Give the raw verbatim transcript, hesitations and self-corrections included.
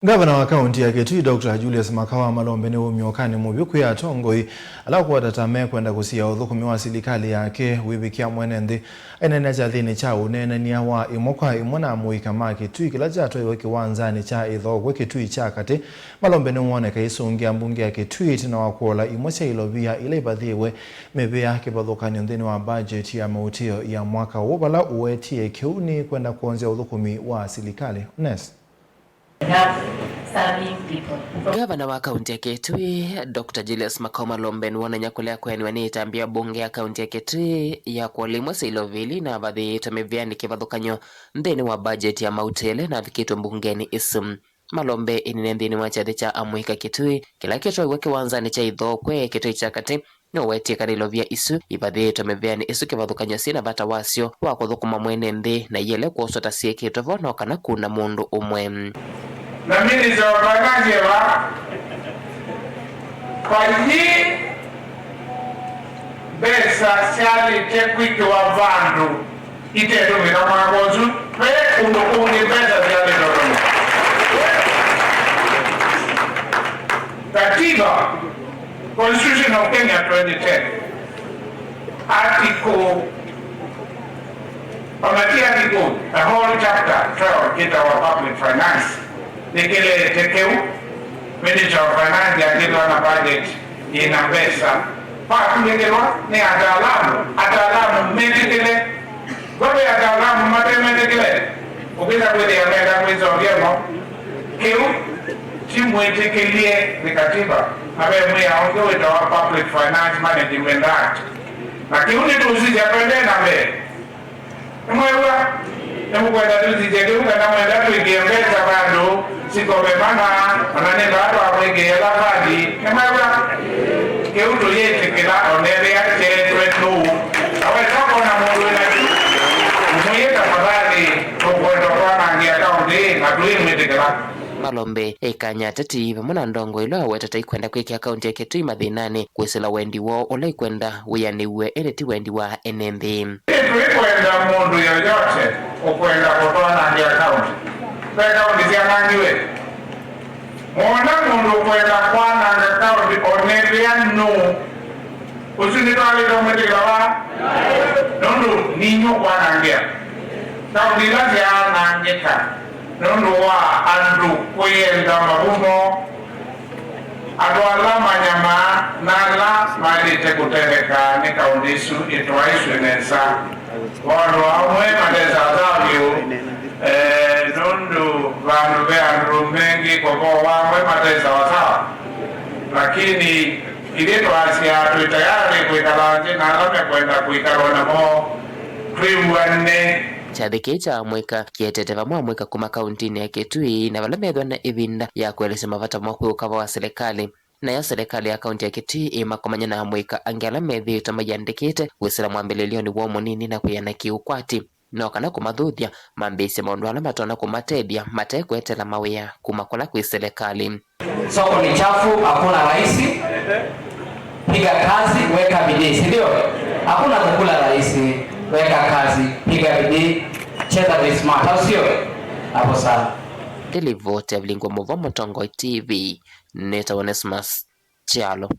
Ngavana wa kaunti ya Kitui, Doctor Julius Makawa Malombe nĩwumya ũkany'o mũvyũ kwĩ atongoi ala ũkwata ta mekwenda kũsiĩĩa ũthũkũmi wa silikalĩ yake wĩvĩkĩa mwene nthĩ. Aineena kyathĩnĩ kya ũneenany'a wa ĩmwe kwa ĩmwe na amũika ma Kitui kĩla kyatwaiwe kĩwanzanĩ kya Ĩthookwe Kitui kya Katĩ, Malombe nĩwoneka aisũngĩa mbunge ya Kitui ĩtina wa kũola imwe sya ilovia ila ivathĩĩwe mĩvĩa kĩvathũkany'o nthĩnĩ wa budget ya maũtĩo ya mwaka ũũ, vala ũwetie kĩu nĩ kwenda kwonzya ũthũkũmi wa silikalĩ. Ones. Enough serving people. Ngavana wa kaunti ya Kitui, Doctor Julius Makau Malombe, nĩwonany'a kũlea kwĩanĩwa nĩ ĩtambya mbunge ya kaunti ya Kitui ya kũola imwe sya ilovia ila inavathĩĩtwe mĩvĩanĩ kĩvathũkany'o nthĩnĩ wa budget ya maũtĩo ĩla ĩnavikĩtwe mbungenĩ ĩsu. Malombe ĩnene nthĩnĩ wa kyathĩ kya amũika Kitui kĩla kĩtwaiwe kĩwanzanĩ kya Ĩthookwe Kitui kya Katĩ, nĩwawetie kana ilovia isu ivathĩĩtwe mĩvĩanĩ ĩsu kĩvathũkany'o syĩ na vata wasyo wa kũthũkũma mwene nthĩ na iele kwoswa ta syĩkĩtwe vo no kana kuna mũndũ ũmwe. Na Minister of Finance eva, kwa yi mbesa syalĩte kwĩkĩwa vandũ itetũmĩka mwaka ũsu, ve ũndũ ũngĩ mbesa syalĩte ũtũmĩka. Katiba, Constitution of Kenya twenty ten, article, ona ti article, the whole chapter twelve kĩtawa public finance, nĩkĩlete kĩu, Minister of Finance akĩtwa na budget yĩna mbesa. Vakunĩkĩlwa nĩ ataalamu, ataalamu metĩkĩle. Vave ataalamu matemetĩkĩle, ũkĩsa kwĩthĩa menda kwĩsovya mo. Kĩu ti mwĩtĩkĩlye nĩ katiba, na ve mwĩao ũngĩ wĩtawa Public Finance Management Act. Na kĩu nĩtũsisya twendee na mbee. Nĩmwew'a? Nĩmũkwenda tũsisye kĩu kana mwenda twĩkĩe mbesa vandũ sikove mana, ona nĩ vaa twamwĩkĩĩa lavali? Nĩmwew'a? Kĩu tũyĩtĩkĩla onethĩa kyeetwe nũũ. Na wesa kwona mũndũ wĩna kĩu, ũmwĩe tafadhali, tũkwenda kwanangĩa kaũntĩ na tũimwĩtĩkĩla. Malombe ekany'a ateti vamwe na ndongo ila awetete ikwenda kwĩkĩa kaũntĩ ya Kitui mathĩnanĩ kwĩsĩla wendi woo ũla ikwenda wĩanĩw'e ĩndĩ ti wendi wa ene nthĩ. Tũikwenda mũndũ yoyote ũkwenda kũtwanangĩa kaũntĩ. Ve kaũntĩ syanangiwe. Mwona mũndũ ũkwenda kwananga kaũntĩ onethĩa nũũ, ũsu nĩtwaĩlĩte ũmwĩtĩkĩla vaa? Nũndũ ninyu kwanangĩa kaũntĩ ila syaanangĩka nũndũ wa andũ kwĩenda mavumo, andũ ala manyamaa na ala maĩlĩte kũtetheka nĩ kaũntĩ isu itwaĩswe nesa. Vandũ amwe mate sawasawa vyũ, eh, nũndũ vandũ ve andũ mengĩ kũvowa amwe mate sawasawa. Lakini ithyĩ twasya twĩ tayarĩ kwĩkala nthĩ na ala mekwenda kwĩkalwa namo twĩw'ane. Kyathĩ kĩĩ kya amũika kĩetete vamwe amũika kuma kauntinĩ ya Kitui na vala methĩwa na ĩvinda ya kũelesya mavata moo kwĩ ũkava wa silikalĩ. Nayo silikalĩ ya kaunti ya Kitui ĩmakomany'a na amũika angĩ ala methĩĩtwe mayĩandĩkĩte kwĩsĩla mwambĩlĩlyonĩ woo mũnini na kwĩana kĩũkwati, no kana kũmathuthya mambĩĩsye maũndũ ala matonya kũmatethya mate kweteela mawĩa kuma kũla kwĩ silikalĩ. Soko ni chafu, hakuna rahisi. Piga kazi, weka bidii, si ndio? Hakuna kukula rahisi, weka kazi, piga bidii, cheza be smart, au sio? Hapo sawa. Nĩ livoti ya Vilingwa Mũvo, Mũtongoi T V, nĩtawa Onesmus Kyalo.